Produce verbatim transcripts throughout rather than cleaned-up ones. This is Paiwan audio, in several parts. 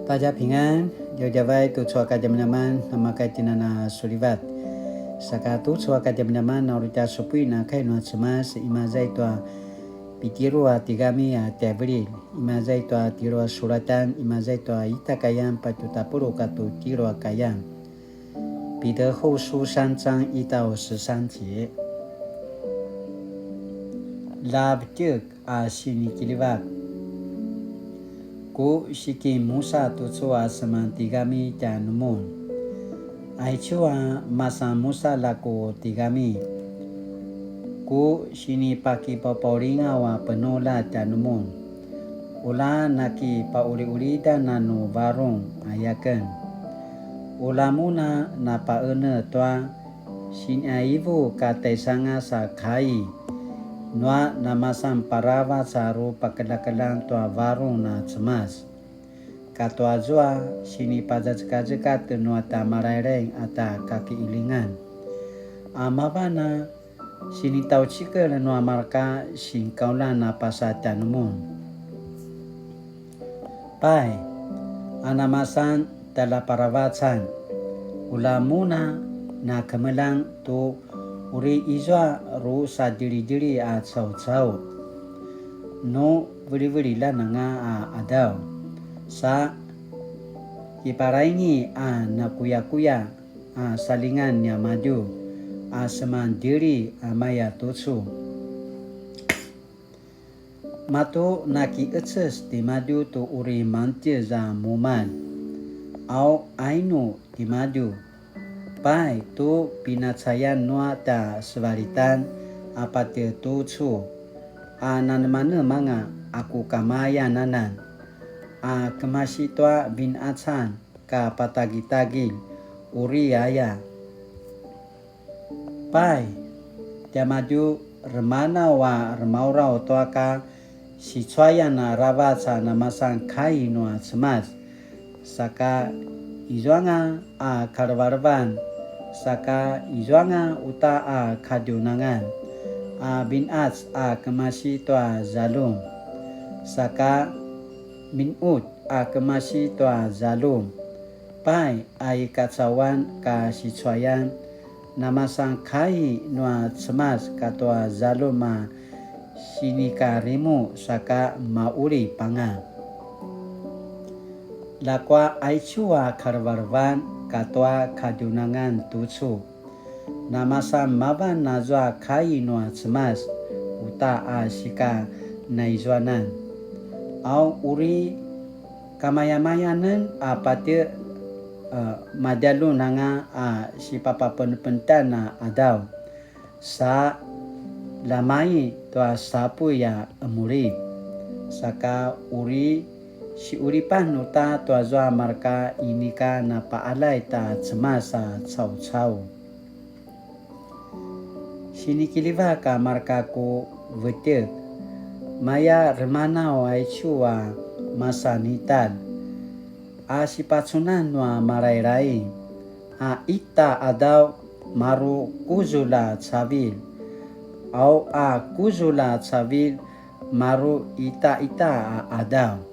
大家平安, djavadjavay tucu a kadjamadjaman, namakay tinana sulivat. Saka tucu a kadjamadjaman, na uri tja supuin a kai nua Cemas, imaza i tua Pitiru a tigami a tjaivililj, imaza i tua tjelu a sulatan, imaza i tua ita kayan, patju tapuluq katua tjelu a kayan. 彼得後書三章一到十三節。 Lavdjek a sinikiljivak. Ku sikimusa tucu a seman tigami tjanumun. Aicu a masan musalj a ku tigami. Ku sinipakipapaulingaw a penuljat tjanumun. Ula nakipauliulidan a nu varung ayaken. Ula mun a napaenetj tua siniaivu ka taisangas a kai, nua namasan paravac a rupakeljakeljang tua varung na Cemas, katua zua sinipazazekazekatj nua tja Malailaing a tja Kakiilingan. A mavan a sinitjaucikel nua marka sinkauljan a pasa tjanumun. Pai, a namasan tjaljaparavacan, ula mun a nakemeljang tu uri izua rusadjelidjeli a caucau, nu vilivililjan anga a qadaw, sa kiparaingi a nakuyakuya a saljingan niamadju a seman djeli a maya tucu. Matu nakiqeces timadju tu uri mangtjez a mumalj. Au ainu timadju. Pai tu pinacayan nua tja sevalitan a patje tucu, a nanemanemanga a ku kamayan anan, a kemasi tua vinqacan ka patagitagilj uri aya. Pai, tiamadju remanaw a remauraw tua ka sicuayan aravac a namasan kai nua Cemas, saka izuanga a kalevelevan, saka izuanga uta a kadjunangan, a vinqac a kemasi tua zaljum, saka minqut a kemasi tua zaljum. Pai a i kacauan ka sicuayan, namasan kai nua Cemas katua zaljum a sinikarimu saka maqulip anga. Ljakua aicu a kalevelevan katua kadjunangan tucu, namasan mavan azua kai nua Cemas uta a sika naizuanan. Au uri kamayamayanen a patje, a, madjaljun anga a sipapapenpentan a qadaw, sa lamai tua sapuy a qemulip, saka uri siqulipan uta tuazua marka inika napaqaljay ta Cemas a caucau. Sinikiljivak a marka ku vetjek, maya remanaw aicu a masanitalj, a sipacunan nua Malailaing, a ita qadaw maru kuzulj a cavilj, au a kuzulj a cavilj maru ita ita a qadaw.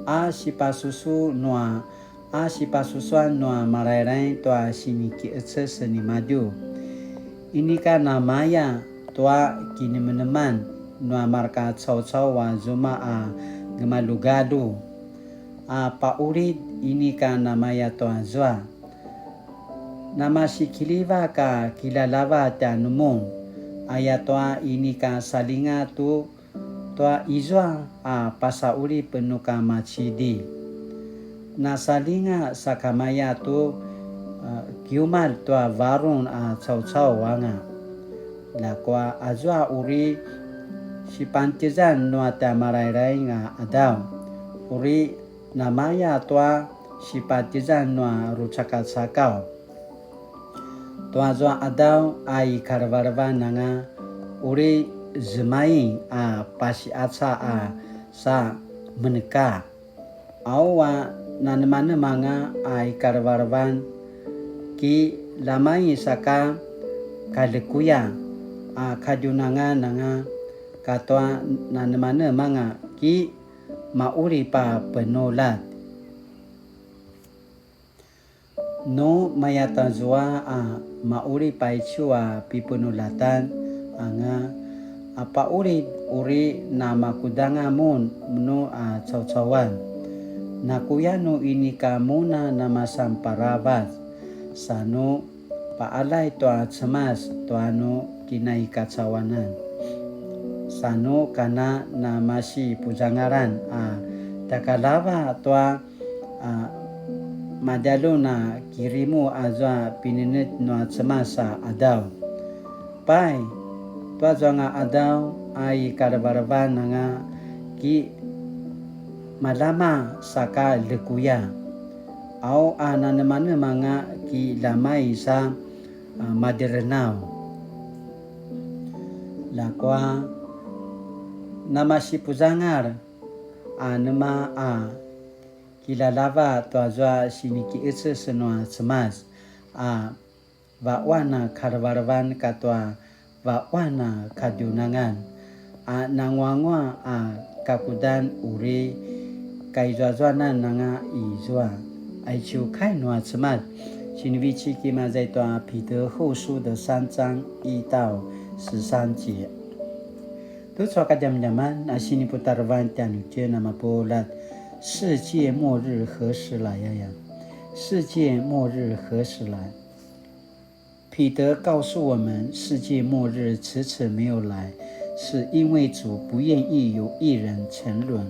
A sipasusu nua, a sipasusuan nua Malailaing tua sinikiqeces nimadju. Inika namaya tua kinemeneman nua marka caucau a zuma a gemaljugalju. A paqulid inika namaya tuazua. Namasikiljivak a kilalava tjanumun, ayatua inika saljinga tu tua izua a pasaqulip nu ka macidilj. Nasaljinga sakamaya tu, a, kiumalj tua varung a caucau anga. Ljakua azua uri sipantjezan nua tja Malailaing a qadaw, uri namaya tua sipatjezan nua rucakacakaw. Tuazua qadaw a i kalevelevan anga uri zemaing a pasiqaca a sa meneka. Au a nanemanemanga a i kalevelevan ki lamai saka kalekuya a kadjunangan anga katua nanemanemanga ki maqulip a penuljat. Nu mayatazua a maqulip aicu a pipenuljatan anga, a paqulid uri namakudanga mun nu a caucauan. Nakuya nu inika mun a namasan paravac, sa nu paqaljay tua Cemas tua nu kinaikacauanan. Sa nu kana namasipuzangalan a tjakalava tua a madjalun a kirimu azua pinenetj nua Cemas a qadaw. Pai, tua zuanga qadaw a i kalevelevan anga ki maljama saka ljekuya. Au a nanemanema anga ki ljamay sa, a, madirenaw. Ljakua, namasipuzangal a nema a kiljaljava tuazua sinikiqeces nua Cemas a vaquan a kalevelevan katua vaquan a kadjunangan, a nanguanguaq a kakudan uri kaizuazuanan anga izua. Aicu kai nua Cemas, sinivecik imaza i tua 彼得後書的三章一到十三節. Tucu a kadjamadjaman a siniputarevan tjanuitjen a mapuljat, 世界末日何時來 aya. 世界末日何时來？ 彼得告诉我们，世界末日迟迟没有来，是因为主不愿意有一人沉沦，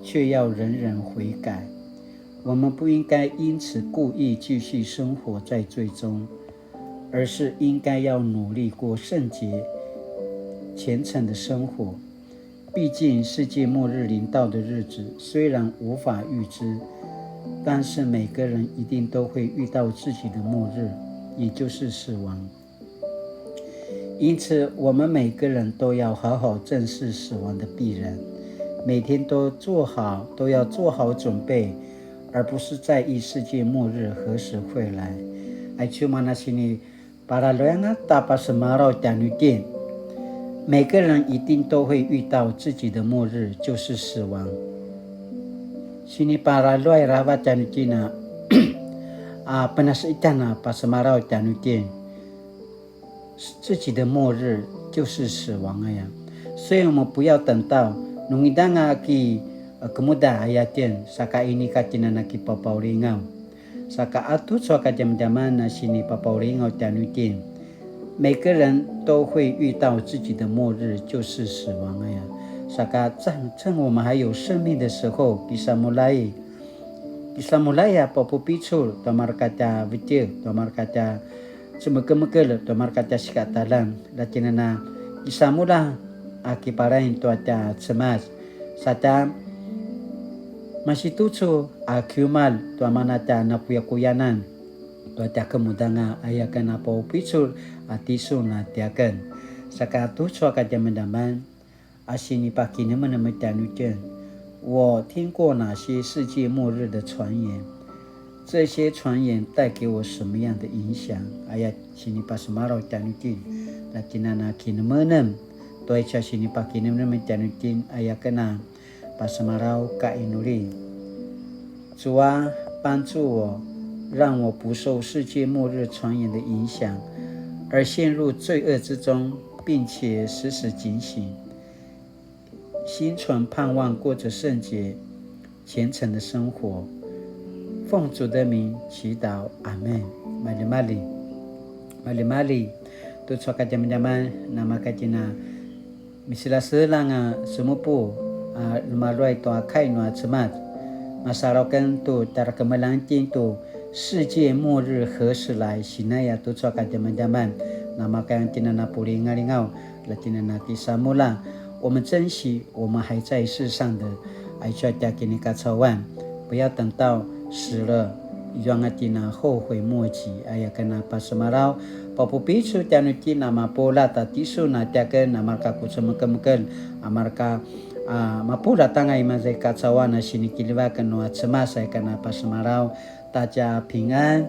却要人人悔改。我们不应该因此故意继续生活在罪中，而是应该要努力过圣洁、虔诚的生活。 毕竟世界末日临到的日子虽然无法预知，但是每个人一定都会遇到自己的末日，也就是死亡。因此，我们每个人都要好好正视死亡的必然，每天都做好，都要做好准备，而不是在意世界末日何时会来。Aicu mana sini Paraluyanga ta pasemalaw tjanuitjen. 每个人一定都会遇到自己的末日，就是死亡。Siniparaluay aravac tjanuitjen a, a, penaseqetjan a pasemalaw tjanuitjen. 自己的末日就是死亡 aya. 所以我们不要等到 nungidanga ki, a, kemuda aya itjen, saka inika tjen a na kipapaulingaw. Saka a tucu a kadjamadjaman a sinipapaulingaw tjanuitjen. 每个人都会遇到自己的末日，就是死亡 aya. Saka 趁，趁我们还有生命的时候，kisamulja, kisamulja a papupicul tua mareka tja vetjek, tua mareka tja cemekemekelj, tua mareka tja sikataqaljan, la tjen a na kisamulja a kipalaing tua tja Cemas. Sa tja masitucu a kiumalj tua mana tja nakuyakuyanan tua tja kemudanga aya ken a paupicul a tisun a tiaken. Saka tucu a kadjamadjaman a sinipakinemenem tjanuitjen. 我听过哪些世界末日的传言？这些传言带给我什么样的影响？Aya sinipasemalaw tjanuitjen. La tjen a na kinemenem tua aicu a sinipakinemenem tjanuitjen aya ken a pasemalaw ka inuli. 主啊，帮助我，让我不受世界末日传言的影响，而陷入罪恶之中，并且时时警醒，心存盼望，过着圣洁、虔诚的生活。奉主的名祈祷，阿们。Maljimalji. Maljimalji. Tucu a kadjamadjaman, namakatjina misilaselang a semupu a lemaluay tua kai nua Cemas. Masalu aken tu tjara kemeljang itjen tu 世界末日何时来 sinaya tucu a kadjamadjaman. Namakatjina na pulingalingaw, la tjen a na kisamulja. 我们珍惜我们还在世上的 aicu a tja kinikacauan. 不要等到死了， izua anga tjen a 后悔莫及 aya ken a pasemalaw. Papupicul tjanuitjen a mapuljat a tisun a tiaken a mareka ku cemekemekelj a mareka, a, mapuljat anga imaza i kacauan a sinikiljivak nua Cemas aya ken a pasemalaw. 大家平安。